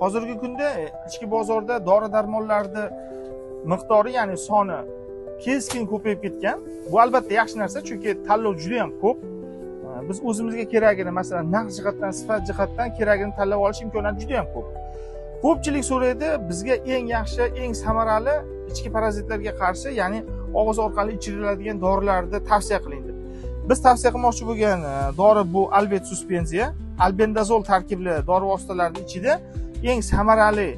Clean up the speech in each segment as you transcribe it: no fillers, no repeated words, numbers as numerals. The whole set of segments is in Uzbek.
Hozirgi kunda ichki bozorda dori darmonlarni miqdori, ya'ni soni keskin ko'payib ketgan. Bu albatta yaxshi narsa, chunki tanlov juda ham ko'p. Biz o'zimizga keragini, masalan, narx jihatdan, sifat jihatdan keragini tanlab olish imkoniyati juda ham ko'p. Ko'pchilik so'raydi, bizga eng yaxshi, eng samarali ichki parazitlarga qarshi, ya'ni og'iz orqali ichiriladigan dorilarni tavsiya qiling deb. Biz tavsiya qilmoqchi bo'lgan dori bu Albet suspenziya. Albendazol tarkibli dori vositalarining ichida eng samarali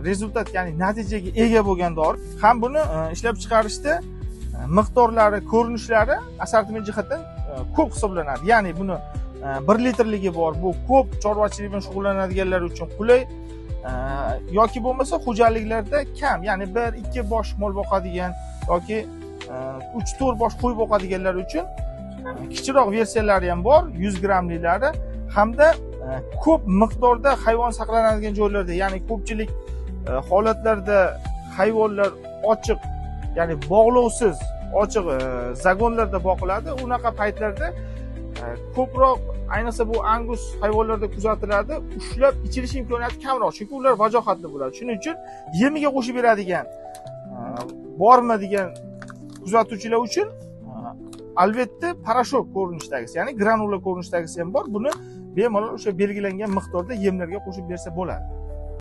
rezultat, ya'ni natijaga ega bo'lgan dori. Ham buni ishlab chiqarishda miqdorlari, ko'rinishlari assortiment jihatdan ko'p hisoblanadi. Ya'ni buni 1 litrligi bor, bu ko'p chorvachilik bilan shug'ullanadiganlar uchun qulay, yoki bo'lmasa xo'jaliklarda kam, ya'ni 1-2 bosh mol boqadigan yoki 3-4 bosh qo'y boqadiganlar uchun kichikroq versiyalari ham bor, 100 grammliklari hamda ko'p miqdorda hayvon saqlanadigan joylarda, ya'ni ko'pchilik holatlarda hayvonlar ochiq, ya'ni bog'lovsiz ochiq zagonlarda boqiladi. Unaqa paytlarda ko'proq, ayniqsa bu angus hayvonlarda kuzatiladi, ushlab ichilish imkoniyati kamroq, chunki ular vajohatli bo'ladi. Shuning uchun yemiga qo'shib beradigan bormi degan kuzatuvchilar uchun albatta parashok ko'rinishidagisi, ya'ni granula ko'rinishidagisi ham bor. Buni bemalol o'sha belgilangan miqdorda yemlarga qo'shib bersa bo'ladi.